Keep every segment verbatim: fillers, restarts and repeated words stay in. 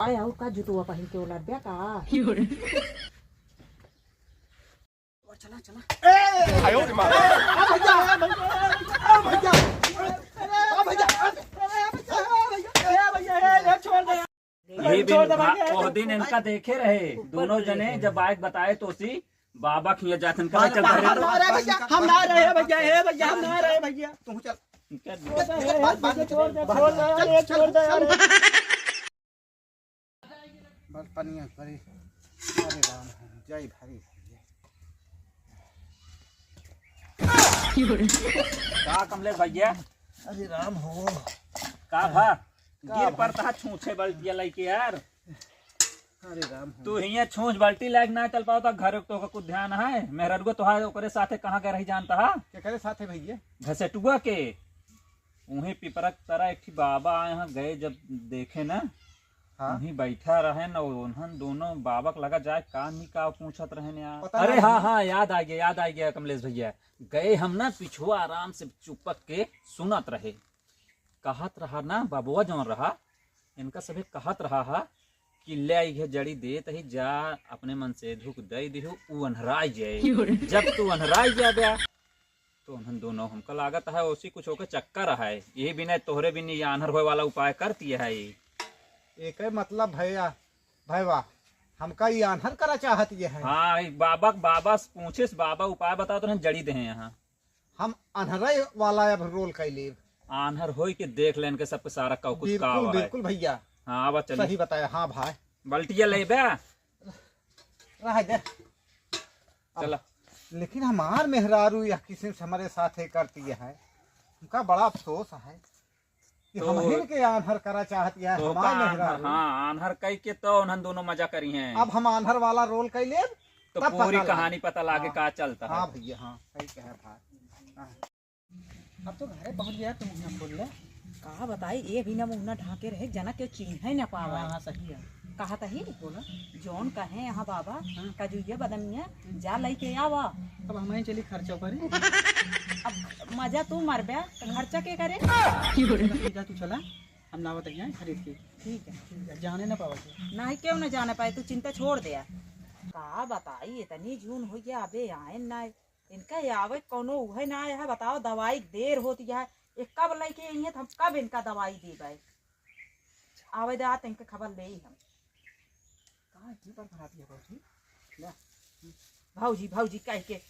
आए, और का जुतवा पहिन के उलट बे का? चला, चला। ए! आयो रे माँ। ए भैया, ए भैया, ए भैया, ए भैया, ए भैया, ए भैया, ए भैया, ए भैया, ए भैया, छोड़ दे। ये भी छोड़ दे भैया। ओह दिन इनका देखे रहे, दोनों जने जब बाइक बताए तो उसी बाबा खिया जात इनका बाबा, चल रहे। हम ना रहे भैया, हे भैया, हम ना रहे भैया। तू चल। छोड़ दे, हे, हे, छोड़ दे, छोड़ दे, अरे, छोड़ दे, अरे। बस पनिया करी। अरे राम, जय भाई। का कमलेश भैया? अरे राम हो। का भा? का गिर भा? पड़ता है छूछे बल्टिया लइके यार। अरे राम हो। तू हियाँ छूछ बल्टी लायक ना चल पाओ तो घर तो का कुछ ध्यान है? मेहररुआ तोहार ओकरे साथे कहाँ गए रही जानता है? केकरे साथे भैया? घसेटुआ के। उहीं पिपरा के तरा एक ठी बाबा आए हैं, गए जब देखे ना, हाँ। उहीं बैठा रहे न, उन्हन दोनों बाबा के लगा जाए, का नहीं का पूछत रहे न यार। पता अरे नहीं। हाँ, हाँ, याद आ गया, याद आ गया कमलेश भैया। गए हम ना पिछुआ आराम से चुपक के सुनत रहे। कहत रहा ना, बबुआ जौन रहा, इनका सभे कहत रहा हा कि ले आई घे जड़ी देत ही, जा अपने मन से धुक दे दिहु, उ अन्हराई जाए। जब तू अन्हराई जाबे, तो उन्हन दोनों हमका लागत है, ओसी कुछ ओके चक्कर है। यही बिना तोहरे बिन ये आन्हर होए वाला उपाय करती है ये। एके मतलब भैया, भैया, हमका ये आन्हर करा चाहत ये है। हाँ, ई बाबा, बाबा पूछिस, बाबा उपाय बताओ तो हम जड़ी देहे यहाँ। हम अन्हरे वाला अब रोल कर लेब। आन्हर होई के देख लेन के सबके सारा का कुछ का बिल्कुल, हुआ है। बिल्कुल भैया। हाँ, आवा चली। सही बताया, हाँ भाई। बल्टिया लेबे? रह दे। अब चला। लेकिन हमार मेहरारू यह किस्म से हमारे साथ है करती है, हमका बड़ा अफसोस है कि तो हम हिन के आन्हर करा चाहती है, तो हमार का आन्हर, मेहरारू। हाँ, आन्हर कई के तो उन्हन दोनों मजा करी हैं। अब हम आन्हर वाला रोल कर लेब, तो तब पूरी पता लागे। कहानी पता लागे हाँ। का चलता है। हाँ भैया, हाँ, सही कहे भाई। हाँ। अब तो घरे पहुँच गया, तू मुँह ना खोल ले। का बताई, ये भी ना मुँह ना ढाके रहे, जना के चिन्हे ना पावे। हाँ, हाँ, सही है। कहत ही, बोला। जौन कहे यहाँ बाबा, हाँ। काजुइया बदमिया, जा लइके आवा। अब हम ही चली खर्चा करे। अब मजा तू मरबे, तो खर्चा के करे? ठीक है, तू चला, हम लावत ही हैं खरीद के। ठीक है। ठीक है, जाने ना पावत है। नहीं, क्यों ना जाने पाए, तू चिंता छोड़ दे। का बताई, इतनी जून हो गया, अबे आए ना। इनका आवे कौनो उहे ना आया है, बताओ, दवाई देर होती है, ये कब लेके आई है, तो हम कब इनका दवाई देबे? आवे दे, आते इनके खबर ले ही हम। कहाँ इतनी बरखा आती है भौजी? ले। भौजी, भौजी कह के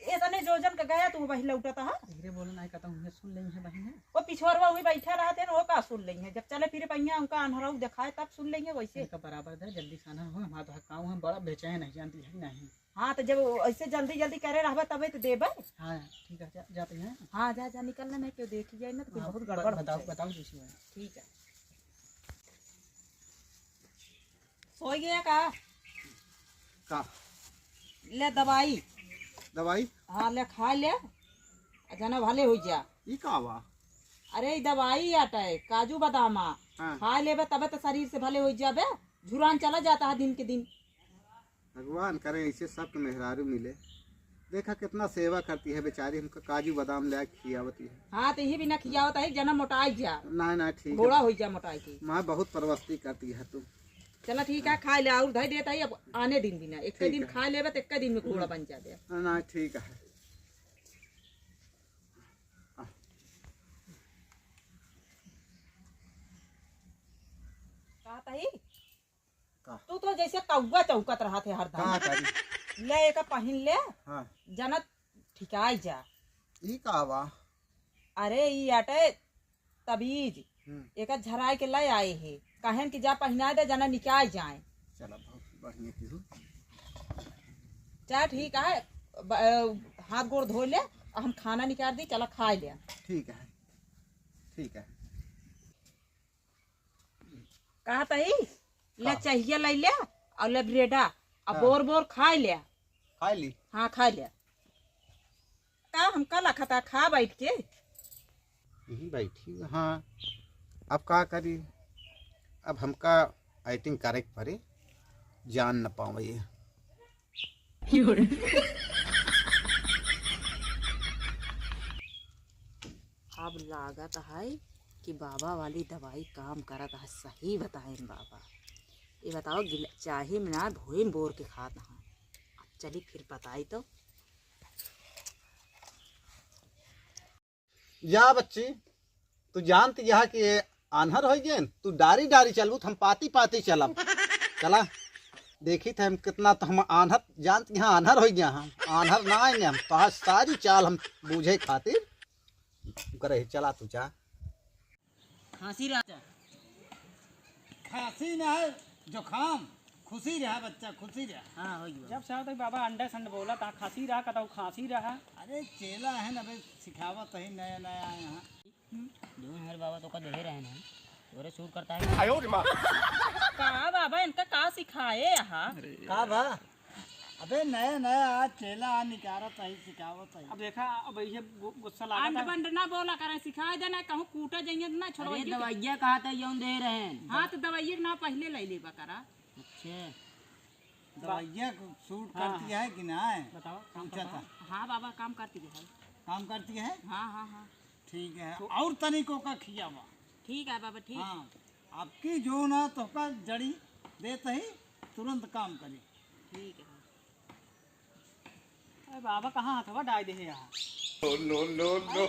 इतने जोजन का गया, तू वही लौटता है। धीरे बोलो ना, कहता हूँ, सुन लेंगे बहिन है। वो पिछोरवा वही बैठा रहते हैं, वो का सुन लेंगे? जब चले फिरे पहिया उनका अन्हराऊ दिखाए, तब सुन लेंगे वैसे। इनका बराबर दे, जल्दी खाना हो, हमारा तो हकाऊ है, बड़ा बेचैन है, जानती है कि नहीं? हाँ, तो जब ऐसे जल्दी जल्दी करे रहबे तबे तो देबे। हाँ, ठीक है, जा, जाते हैं। हाँ, जा, जा, निकल ना, नहीं क्यों देखी जाए ना, तो फिर हाँ, बहुत गड़बड़ हो बताओ, जाए। बताओ जैसे है। ठीक है। सोई गया का? का? ले दवाई। दवाई? हाँ, ले खा ले। आ जना भले हो जा। ई का बा? अरे, ई दवाई आटा है, काजू बादाम आ। हाँ। खा लेबे तबे तो शरीर से भले हो जाबे। झुरान चला जाता है दिन के दिन। भगवान करे ऐसे सबके मेहरारू मिले। देखा कितना सेवा करती है बेचारी, हमका काजू बादाम ले खियावती है। हाँ, तो यही बिना खियावत है, जना मोटाई जा। नहीं, नहीं, ठीक है। घोड़ा हो जा मोटाई के। माँ बहुत परवस्ती करती है तू। चला ठीक है, खाए ले और धई देता है, अब आने दिन बिना, एक ठीक दिन है। खा लेबे तो एक दिन में घोड़ा बन जाबे। ना, ठीक है। कहत ही? का? तू तो जैसे कौआ चौकत रहत है हरदम। का करी? ले, एका पहिन ले, हाँ। जनत ठिकाई जा। ई का बा? अरे, ई आटे तबीज। हम्म। एका झराई के ले आए हे। कहेन कि जा पहिनाए दे, जना निकाय जाए। चला, बहुत बढ़िया की हो। चल, ठीक है। ब-, अ, हाथ गोड़ धो ले, हम खाना निकाल दी, चला खाए ले। ठीक है, ठीक है। कहत ही, ले हाँ। चाहिए ले ले, और ले ब्रेडा, अब हाँ। बोर बोर खाए ले। खाए ली? हाँ, खाए ले। का हमका लखता खा बैठ के? यही बैठी हूँ, हाँ। अब का करी? अब हमका acting करे के पड़ी, जान न पावे। अब लागत है कि बाबा वाली दवाई काम करत है, सही बताएन बाबा। ये बताओ, गिल-, चाही में ना, भोई में बोर के खात हैं। अब चली फिर बताई तो। जा बच्ची, तू जानत यह कि ये आन्हर होइ गए, तू डारी डारी चलबू, त हम पाती पाती चलब। चला, देखी थे हम कितना, तो हम आन्हर, जानत यहाँ आन्हर होइ गया, हम आन्हर ना आएंगे, हम तो आज सारी चाल हम बूझे खातिर करे ही। चला तू जा। खांसी रहा। खांसी ना है, जुकाम। खुशी रहा बच्चा, खुशी रहा। हाँ, हो गया। जब से आवत है बाबा अंडे संड बोला, ता खांसी रहा, कतौ खांसी रहा। अरे चेला है ना बे, सिखावत है, नया नया आए हैं। हम्म, जो हमारे बाबा तो का देहे रहे ना, तोरे सूट करता है। आयो रे माँ। का बाबा, इनका का सिखाए यहाँ? का बा? अबे नया नया आज चेला आ निकारत है, सिखावत है। अब देखा, अब ये गु-, गुस्सा लागत अंड है। बंड ना बोला करे, सिखाए देना, कहूँ कूटा जाइए ना, छोड़ो अरे ये। दवाइया कहा था, यौन दे रहे हैं। हाँ, तो दवाइया के नाम पहले ले लेबा करा। अच्छा। दवाइया को सूट हाँ, करती हाँ। है कि ना है? बताओ, काम पूछा करता था। है? हाँ बाबा, काम करती है। काम करती है? हाँ, हाँ, हाँ। ठीक है, तो और तनिको का खियावा। ठीक है बाबा, ठीक। हाँ, आपकी जो ना तोहका जड़ी देत ही, तुरंत काम करी। ठीक है। अरे बाबा, कहाँ हथवा डाल दे है यहाँ? No, no, no, no।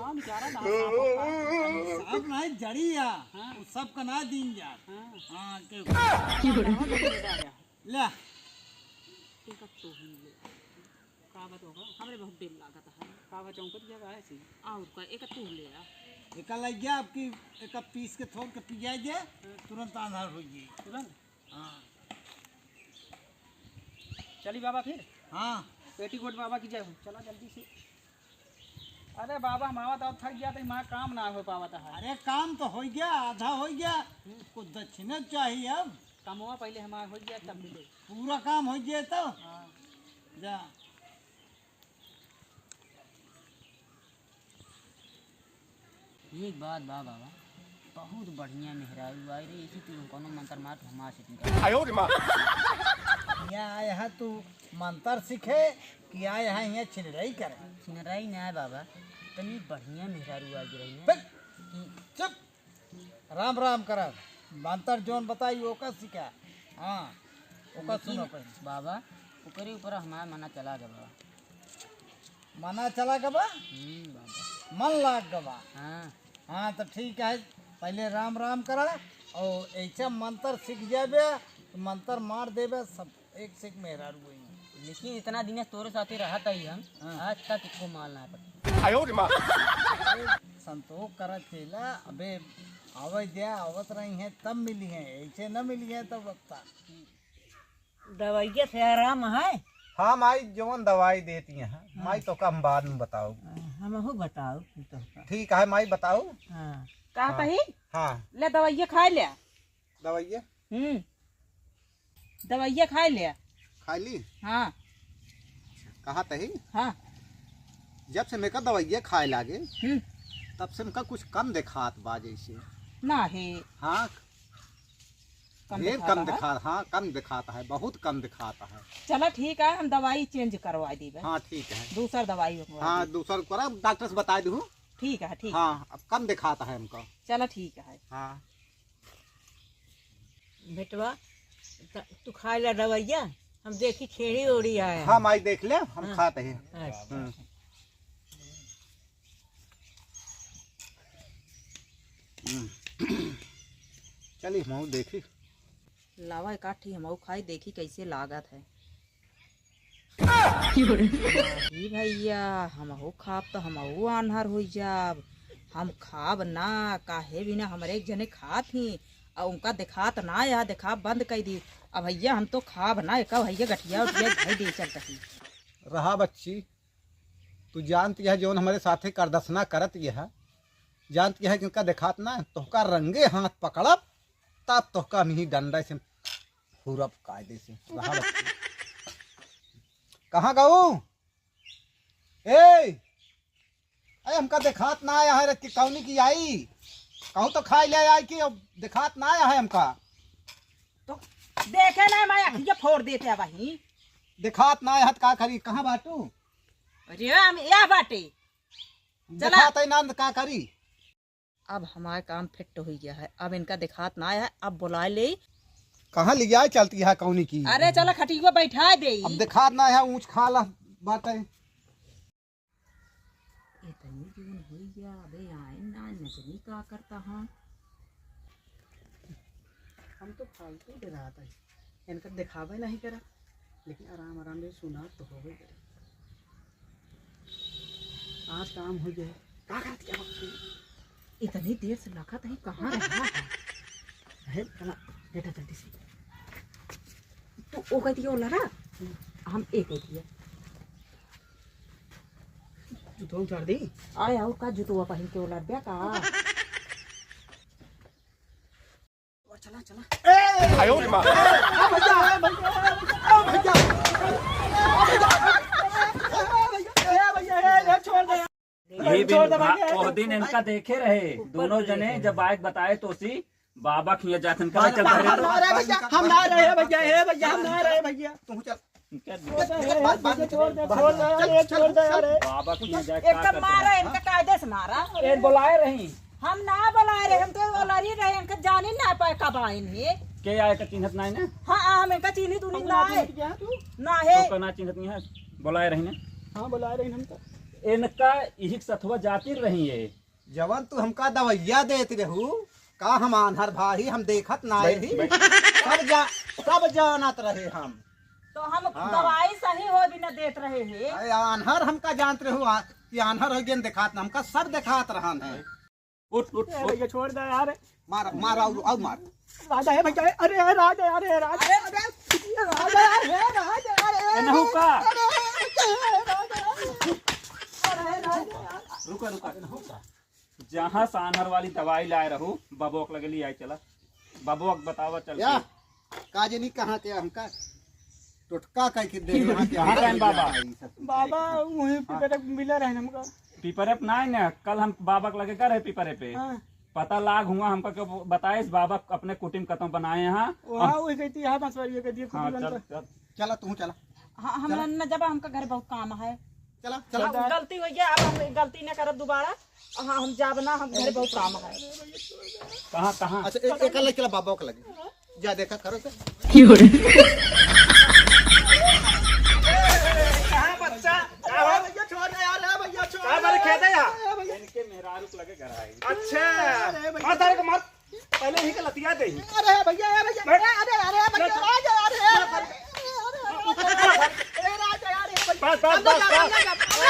हाँ, बेचारा ना, सांप होता है। सांप ना है, जड़ी है। हाँ। वो सबका ना दीन जा। हाँ। हाँ, के कहाँ से बेटा आया? ले। इनका तो ही ले। का बात होगा? हमरे बहुत दिन लागत है। का बात, चौंकत जगह है सी? और का, एक तू ले आ। एक लग गया आपकी, एक पीस के थोड़ के पिया जे, हाँ। तुरंत आंधर हो गई। तुरंत? हाँ। चली बाबा फिर? हाँ। पेटीकोट बाबा की जय हो। चला जल्दी से। अरे बाबा, हम आवत आवत थक गया, तो हमारा काम ना हो पावत है। अरे काम तो हो गया, आधा हो गया। हम्म। कुछ दक्षिणा चाहिए अब। कमवा पहले हमारा हो गया, तब मिले। पूरा काम हो गया तो? हाँ। जा। एक बात बा बाबा, बहुत बढ़िया मेहरारू आई रही, ऐसी तू कौनो मंत्र मार तो हमार से निकाल। आयो रे माँ। यहाँ आया है तू मंत्र सीखे कि आया है यहाँ छिनराई करे? छिनराई ना है बाबा, इतनी बढ़िया मेहरारू आई रही ना बे, कि चुप। राम राम करा, मंत्र जौन बताई ओका सीखा। हाँ, ओका लेकिन सुनो पहले। बाबा, ओकरे ऊपर हमार मना चला गवा। मना चला गवा? हम्म, बाबा। मन लाग गवा? हाँ। हाँ, तो ठीक है, पहले राम राम करा और ऐसा मंत्र सीख जाबे, तो मंत्र मार देबे, सब एक से एक मेहरारू होई। लेकिन इतना दिन तोरे साथे रहत आई हम, हाँ। आज तक एको माल ना पटी। आयो रे माँ। अरे, संतोष करा चेला, अबे आवे द्या, आवत रही हैं, तब मिली हैं, ऐसे न मिली हैं, तब बता। दवाइया से आराम है? हाँ माई, जवन दवाई देती हैं, हाँ। माई तो का हम बाद में बताओ। हाँ, हमहू बताओ, तू तो का। ठीक है माई, बताओ। हाँ। का हाँ। कही? हाँ। ले दवाइया खाए ले। दवाइया? हम्म। दवाइया खाए ले। खाए ली? हाँ। कहा तही? हाँ। जब से मेका दवाइया खाए लागे, हम्म। तब से हमका कुछ कम देखात बा जैसे। ना है। हाँ। कम ढेर देखात कम है? देखात, हाँ, कम देखात है, बहुत कम देखात है। चला ठीक है, हम दवाई change करवा दीबे। हाँ, ठीक है। दूसर दवाई मंगवा हाँ, दीबे। दूसर करा, डॉक्टर से बता दूँ। ठीक है, ठीक। हाँ, अब कम देखात है हमका। चला ठीक है। हाँ। बेटवा, त-, तू खाए ला दवाइया, हम देखी छेड़ी ओड़ी आया। हाँ, माई देख ले, हम हाँ। खात हैं। अच्छा। हम्म। हम्म। चली, हमहू देखी। लावा एक आठी हमहू खाई, देखी कैसे लागत है। ई भैया, हमहू खाब त हमहू आन्हर होइ जाब। हम खाब ना, काहे बिना हमरे एक जने खात ही, अउ उनका देखात ना या देखाब बंद कइ दी। अब भैया हम तो खाब ना, एका भैया गठिया उठिया धइ दे चलत ही। रहा बच्ची, तू जानत यह जौन हमरे साथे करदसना करत यह, जानत यह कि उनका देखात ना, तोहका रंगे हाथ पकड़ब, तब तोहका हम ही डंडा से हुरब कायदे से। रहा बच्ची। कहाँ गऊ? ए, अरे हमका देखात ना आया है रे, कि कौनी की आई? कहूँ तो खाई ले आई कि अब देखात ना आया है हमका। तो देखे ना, मैं अखिया फोड़ देते अब वहीं। देखात ना आया है तो का करी? कहाँ बाटू? अरे हम या बाटे। चला। देखात है ना तो का करी? अब हमार काम फिट होइ गया है, अब इनका देखात ना है, अब बुलाए ले, कहाँ लियाए चलती है कौनी की? अरे चला खटिया बैठाए देई। अब देखात ना है, ऊँच खाला बाटे। इतनी जून हुई गया, अबे आए ना, नचनी का करता हाँ। हम तो फालतू डरात है, इनका देखावे नहीं करा, लेकिन आराम आराम से सुना तो होवे करे। आज काम हो जाए। का करत है? इतनी देर से लखत ही कहाँ रहा है? अरे, चला, बेटा, जल्दी से। तू ओ कह दिया, ओला रहा? हम ए कह दिया। जूतवा उतार दी। आय, और का जूतवा पहिन के ओला बे का? और चला, चला। ए! आयो रे माँ। ए, भैया, ए, भैया, ए, भैया, ए, भैया। ए, भैया, ए, छोड़ दे। यही छोड़ दे दिन भा-, भैया। ओह दिन इनका देखे रहे, दोनों जने जब बाइक बताए तो सी बाबा खिया जात इनका चल रहे। अरे भैया, हम ना रहे भैया, हे भैया, हम ना रहे भैया। तू चल। इनका छोड़ दे, हे भैया, छोड़ दे, छोड़ दे, अरे, छोड़ दे, अरे। बाबा खिया जाए, एक का तो करते मारा, हैं? इनका कायदे से मारा। ए, बोलाए रही। हम ना बोलाए रहे, हम तो बोला रही रहे, इनका जाने ना पाए कब आए हैं। के आए का चिन्हत नहीं ना? हाँ, हम इनका चिन्हित उन्हीं ना आए। क्या तू? ना है। तो का ना चिन्हत नहीं है, बोलाए रही ना? हाँ, बोलाए रही हम तो। इनका यही सथवा जाती रही है। जवन तू हमका दवैया देत रहू, का हम आन्हर भाई, हम देखत ना भाई, रही? भाई। सब जा-, सब जानत रहे हम। तो हम हाँ। दवाई सही हो भी न देत रहे हैं। अरे आन्हर हमका जानत रहू, आ, कि आन्हर हो गए देखात ना, हमका सब देखात रहन है। उठ, उठ, ए उठ। भैया छोड़ दे यार। मार, मार, और, और मार। राजा है भैया, अरे, अरे, राजा, अरे, राजा, अरे, अरे, राजा, अरे, राजा, अरे, एनहू का? अरे, राजा, अरे, राजा। रुका, रुका, एनहू का? जहाँ सानर वाली दवाई लाए रहू, बबोक लगे ली आई चला। बबोक बतावा चल या, के। का जनी कहाँ के हमका? टोटका कह के दे, वहाँ के कहाँ हमका के बाबा? ई सब बाबा, वहीं हाँ। पीपरे पे मिला रहे हमका। पीपरे पे नाहीं ना, कल हम बाबा के लगे गए रहे पीपरे पे। हाँ। पता लाग हुआ हमका के बताइस बाबा अपने कुटिम कतौ बनाए हैं। वहाँ हम वही कहती है, हाँ, बंसवारी कहती है, हाँ, कुटिम चल, बनता। चल। चला, तू चला। हाँ, हम चला। न जब हमका घर बहुत काम है। चला, चला। हाँ, गलती हो गया, अब हम गलती न करब दोबारा। हाँ, हम जाब ना, हम घर बहुत काम है। कहाँ, कहाँ? अच्छा, एक, एक अलग चला, बाबा के लगे। जा देखा, करो से। कहाँ बच्चा? कहाँ हो? भैया, छोड़ दे यार, ए भैया, छोड़ का दे। बारे खेत है यहाँ? ए भैया। इनके मेहरारू के लगे घर आए। अच्छा। अरे भैया। मार तारे को मार। पहले यहीं के लतिया दे। अरे भैया, ए भैया, बैठ। अरे, अरे, अरे, भैया, बैठ। राजा, अरे, अरे, अरे, अरे, अरे, राजा, अरे, भैया। बस, बस, ना बस, जा, बस। ना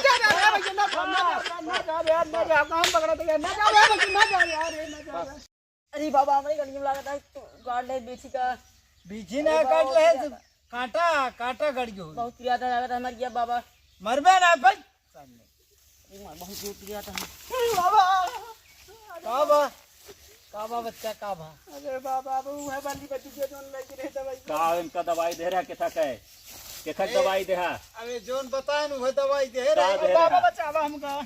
जा, ना जा, भैया, ना जा, ना जा, ना जा, ना जा, यार, ना जा, काम पकड़ा तो यार, ना जा, अरे, भैया, ना जा, यार, ना जा, यार। अरे बाबा, हमरे गलियों में लागत है, तू गाड़ ले, बेची का। बीजी अरे ना बाबा, काट ले, बहुत तू पिराता। कांटा, कांटा गड़ गयो। बहुत पिराता लागत है, मर गया बाबा। मरबे ना भाई। अरे माँ, बहुत जोर पिराता है। बाबा। का बा? का बा बच्चा, का बा? अरे बाबा, अब वो है वाली बच्ची जो जोन लगी रहे दवाई। का इनका दवाई दे रहा, केथा का है? केथा ए, दवाई दे हा? अबे जोन बताए न, वो दवाई दे का रहे। दे बाबा, रहा? बचावा हमका।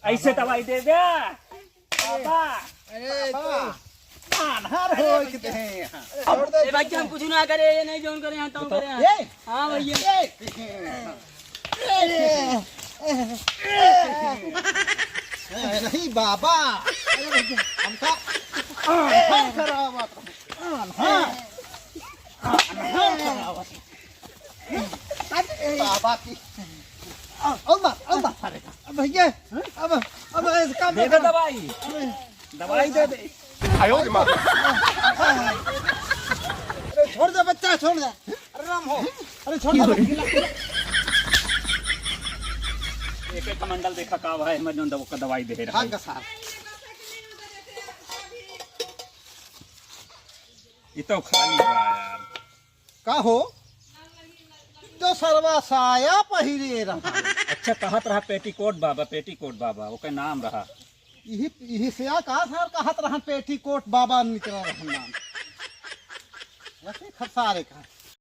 ऐसे दवाई दे दे। बाबा। अरे बाबा। तू आन्हर हो के दे यहाँ। छोड़ दे। ए भाई, हम कुछ ना करे, ये नहीं जोन करे, यहाँ तो करे हैं। ए। हाँ भैया। ए। ए, नहीं बाबा, हमका आन्हर करावत, आन्हर, आन्हर करावत। बाबा की, अब, अब, अब, अब भैया, अब, अब इसका दे दे दवाई, दवाई दे दे। आयो रे माँ। अरे छोड़ दे बच्चा, छोड़ दे। अरे राम हो। अरे छोड़ दे। एक एक कमंडल देखा का भाई, मैं जोन दवा का दवाई दे रहा हूँ। हाँ, सार। ये तो खाली बा यार। का हो? तो सरवा साया पहिरे रहा। अच्छा, कहत रहा पेटीकोट बाबा, पेटीकोट बाबा, ओके नाम रहा। इही, इही से आ का सर कहत रहन पेटीकोट बाबा निकल रहन नाम। वैसे खसारे का।